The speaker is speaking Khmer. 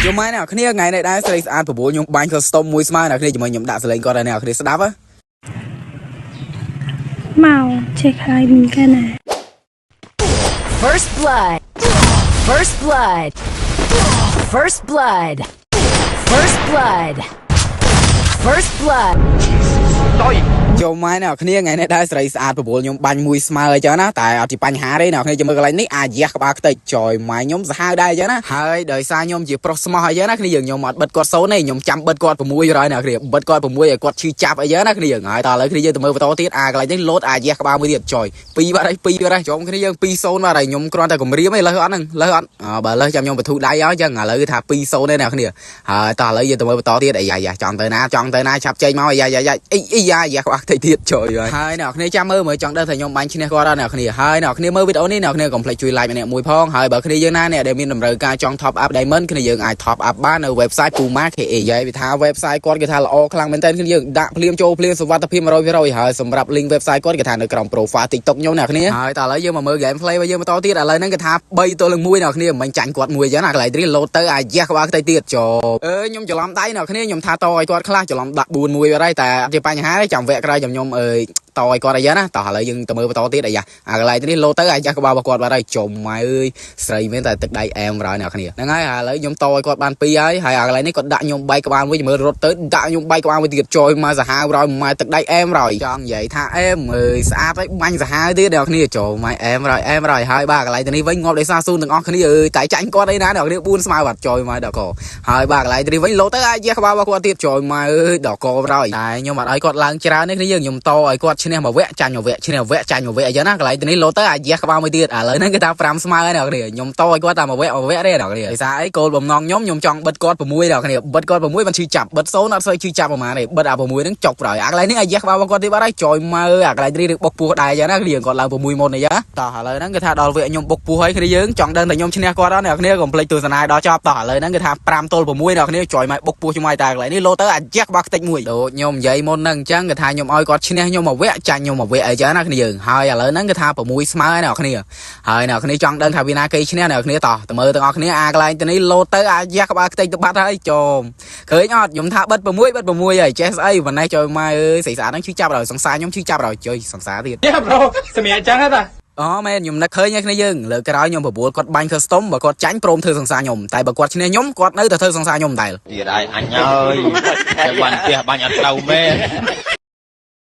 យល់ម៉ែអ្នកគ្នាថ្ងៃនេះដែរស្រីស្អាតបបួលខ្ញុំបាញ់ custom មួយស្មើអ្នកគ្នាជាមួយខ្ញុំដាក់សលេងគាត់ឲ្យអ្នកគ្នាស្ដាប់ហ៎ មកចេះខ្លាយមិនកាណា First blood. First blood. First blood. First blood. First blood. ចូលម៉ែអ្នកគ្នាថ្ងៃនេះដែរស្រីស្អាតបបួលខ្ញុំបាញ់មួយស្មើអញ្ចឹងណាតែអត់ជាបញ្ហាទេអ្នកគ្នាចាំមើលកន្លែងនេះអាចយ៉ាស់ក្បាលខ្ទេចចយម៉ែខ្ញុំសាហាវដែរអញ្ចឹងណាហើយដោយសារខ្ញុំជាប្រុសស្មោះអញ្ចឹងណាគ្នាយើងខ្ញុំអត់បិទគាត់សូនទេខ្ញុំចាំបិទគាត់600អ្នកគ្នាបិទគាត់6ឲ្យគាត់ឈឺចាប់អញ្ចឹងណាគ្នាយើងហើយតើឥឡូវគ្នាយើងទៅមើលបន្តទៀតអាកន្លែងនេះលោតអាយ៉ាស់ក្បាលមួយទៀតចយ2បាត់ហើយ2បាត់ហើយចំគ្នាយើង2-0បាត់ហើយខ្ញុំគ្រាន់តែគម្រាមឯងលើសអត់ហ្នឹងលើសអត់អើបើលើសចាំខ្ញុំបធូរដៃឲ្យអញ្ចឹងឥឡូវគឺថា2-0ទេអ្នកគ្នាហើយតើឥឡូវយើងទៅមើលបន្តទៀតអាយ៉ាយ៉ាចង់ទៅណាចង់ទៅណាឆាប់ចេញមកអាយ៉ាយ៉ាយ៉ាអីអីយ៉ាយ៉ាក្បាលខ្ទេចទៀតចយហើយហើយអ្នកគ្នាចាំមើលមើលចង់ដឹងថាខ្ញុំបាញ់ឈ្នះគាត់អត់អ្នកគ្នាហើយអ្នកគ្នាមើលវីដេអូនេះអ្នកគ្នាកុំភ្លេចជួយ like ម្នាក់មួយផងហើយបើគ្នាយើងណាអ្នកដែលមានតម្រូវការចង់ top up diamond គ្នាយើងអាច top up បាននៅ website Puma KA យាយវាថា website គាត់គេថាល្អខ្លាំងមែនតើគ្នាយើងដាក់ភ្លាមចូលភ្លាមសុវត្ថិភាព100%ហើយសម្រាប់ link website គាត់គេថានៅក្រោម profile TikTok ខ្ញុំអ្នកគ្នាហើយតើឥឡូវយើងមកមើល gameplay របស់យើងបន្តទៀតឥឡូវហ្នឹងគេថា3ទល់នឹង1អ្នកគ្នាមិនចាញ់គាត់មួយអញ្ចឹងណាកន្លែងនេះលោតទៅអាយ៉ាស់ក្បាលខ្ទេចទៀតចូលអើយខ្ញុំច្រឡំដៃអ្នកគ្នាខ្ញុំថាតឲ្យគាត់ខ្លះច្រឡំដាក់4 1អត់ហើយតែអត់ជាបញ្ហាទេចាំវគ្គក្រោយខ្ញុំអើយតឲ្យគាត់អីចឹងណាតោះឥឡូវយើងទៅមើលបន្តទៀតអាយ៉ាអាកន្លែងនេះលោតទៅអាយ៉ាស់ក្បាលរបស់គាត់បាត់ហើយចុំម៉ែអើយស្រីមែនតែទឹកដៃអែមហើយអ្នកគ្នាហ្នឹងហើយឥឡូវខ្ញុំតឲ្យគាត់បាន2ហើយហើយអាកន្លែងនេះគាត់ដាក់ខ្ញុំបែកក្បាលមួយមើលរត់ទៅដាក់ខ្ញុំបែកក្បាលមួយទៀតចយមកសាហាវហើយម៉ែទឹកដៃអែមហើយចង់និយាយថាអែមអើយស្អាតហើយបាញ់សាហាវទៀតអ្នកគ្នាចូលម៉ែអែមហើយអែមហើយហើយបាទកន្លែងនេះវិញងាប់ដោយសារស៊ូនទាំងអស់គ្នាអើយតែចាញ់គាត់អីណាអ្នកគ្នា4ស្មើបាត់ចយមកដល់កហើយបាទកន្លែងនេះវិញលោតទៅអាចយះក្បាលរបស់គាត់ទៀតចយម៉ែអើយដល់កហើយតែខ្ញុំអត់ឲ្យគាត់ឡើងច្រើនទេគ្នាយើងខ្ញុំតឲ្យគាត់ឈ្នះមួយវគ្គចាញ់មួយវគ្គឈ្នះវគ្គចាញ់មួយវគ្គអញ្ចឹងណាកន្លែងនេះលោតទៅអាចយះក្បាលមួយទៀតឥឡូវហ្នឹងគឺថា5ស្មើហើយអ្នកគ្នាខ្ញុំតឲ្យគាត់តែមួយវគ្គមួយវគ្គទេអ្នកគ្នាដោយសារអីគោលបំណងខ្ញុំខ្ញុំចង់បិទគាត់6អ្នកគ្នាបិទគាត់6មិនឈឺចាប់បិទ0អត់សូវឈឺចាប់ប្រហែលទេបិទអា6ហ្នឹងចុកប្រហើយអាកន្លែងនេះអាយះក្បាលរបស់គាត់ទៀតបាត់ហើយចយមើលអាកន្លែងនេះបុកពោះដែរអញ្ចឹងណាគ្នាគាត់ឡើង6មុនអីចឹងតោះឥឡូវហ្នឹងគឺថាដល់វគ្គខ្ញុំបុកពោះហើយគ្នាយើងចង់ដឹងថាខ្ញុំឈ្នះគាត់អត់អ្នកគ្នាកុំភ្លេចទស្សនាឲ្យដល់ចប់តោះឥឡូវហ្នឹងគឺថា5ទល់6អ្នកគ្នាចយមកបុកពោះជាមួយតែកន្លែងនេះលោទៅអាយះក្បាលខ្ទេចមួយដូចខ្ញុំនិយាយមុនហ្នឹងអញ្ចឹងគឺថាខ្ញុំឲ្យគាត់ឈ្នះខ្ញុំមួយវគ្គចាញ់ខ្ញុំមួយវគ្គអីចឹងណាគ្នាយើងហើយឥឡូវហ្នឹងគឺថា6ស្មើហើយអ្នកគ្នាហើយអ្នកគ្នាចង់ដឹងថាវាណាគេឈ្នះអ្នកគ្នាតោះទៅមើលទាំងអស់គ្នាអាកន្លែងទៅនេះលោទៅអាយះក្បាលខ្ទេចទៅបាត់ហើយចោមឃើញអត់ខ្ញុំថាបិទ6បិទ6ហើយចេះស្អីប៉ុណ្ណេះចូលមកអើយស្រីស្អាតហ្នឹងឈឺចាប់ដល់សង្សារខ្ញុំឈឺចាប់ដល់ចុយសង្សារទៀត យ៉ា bro សម្រាប់ចឹងហ៎តា អូមែនខ្ញុំនឹកឃើញហើយគ្នាយើងលើក្រោយខ្ញុំបបួលគាត់បាញ់ custom បើគាត់ចាញ់ព្រមធ្វើសង្សារខ្ញុំតែបើគាត់ឈ្នះខ្ញុំគាត់នៅតែធ្វើសង្សារខ្ញុំដែរ ទៀតហើយអញអើយតែបាញ់ផ្ទះបាញ់អត់ត្រូវមែន